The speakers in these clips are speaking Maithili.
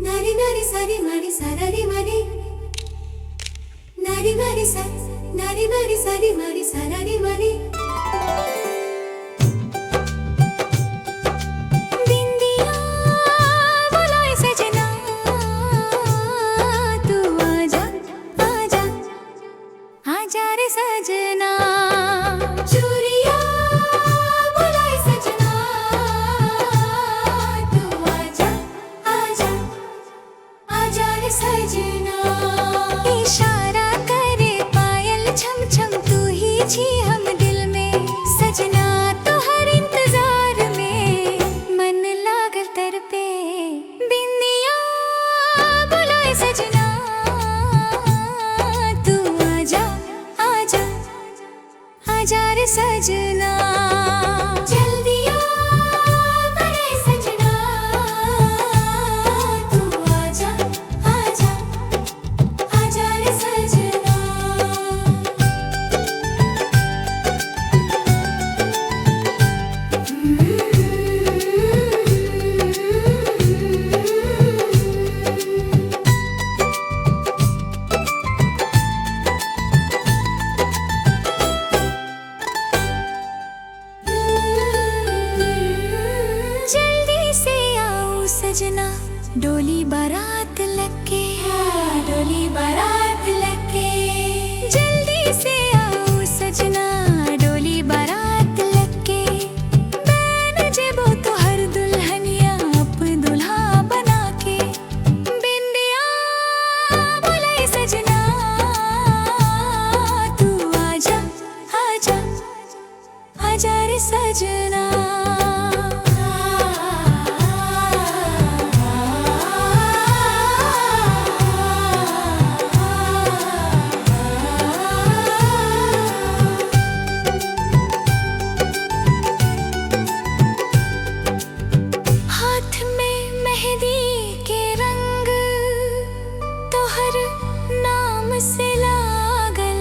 नरी नरी सरी मरी सररी मरी नरी मरी स नरी मरी सरी मरी सररी मरी। बिंदिया बुलाए सजना तू आजा आजा आजा रे सजना। चूरिया बुलाए सजना तू आजा आजा आजा रे सजना। इशारा करे पायल छम छम तू ही छी हम दिल में सजना तो हर इंतजार में मन लागल तर पे। बिंदिया बुलाए सजना तू आजा आजा आजा रे सजना। जल्दी आ बड़े सजना तू आजा आजा आजा रे सजना। जल्दी से आओ सजना डोली बारात लगे, डोली बारात लगे। जल्दी से आओ सजना डोली बारात लगे। बैन जेबो तो हर दुल्हनिया अप दुल्हा बना के। बिंदिया बुलाए सजना तू आजा आजा आजा रे सजना। हाथ में मेहंदी के रंग तोहर नाम से लागल।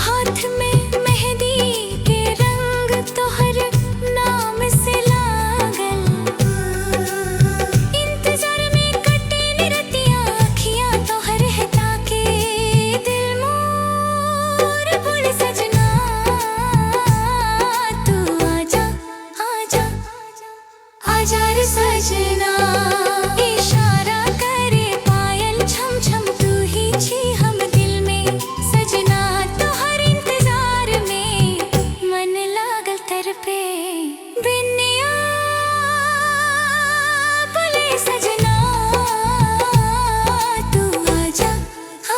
हाथ में मेहंदी के रंग तोहर नाम से लागल। इंतजार में कटे निरतिया अखियां तोहर है ताके। दिल मोर बोले सजना तू आजा आजा आजा रे सजना। इशारा करे पायल छम छम तू ही छी हम दिल में सजना तो हर इंतजार में मन लागल तर पे। बिनिया बोले सजना तू आजा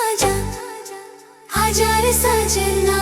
आजा आजा रे सजना।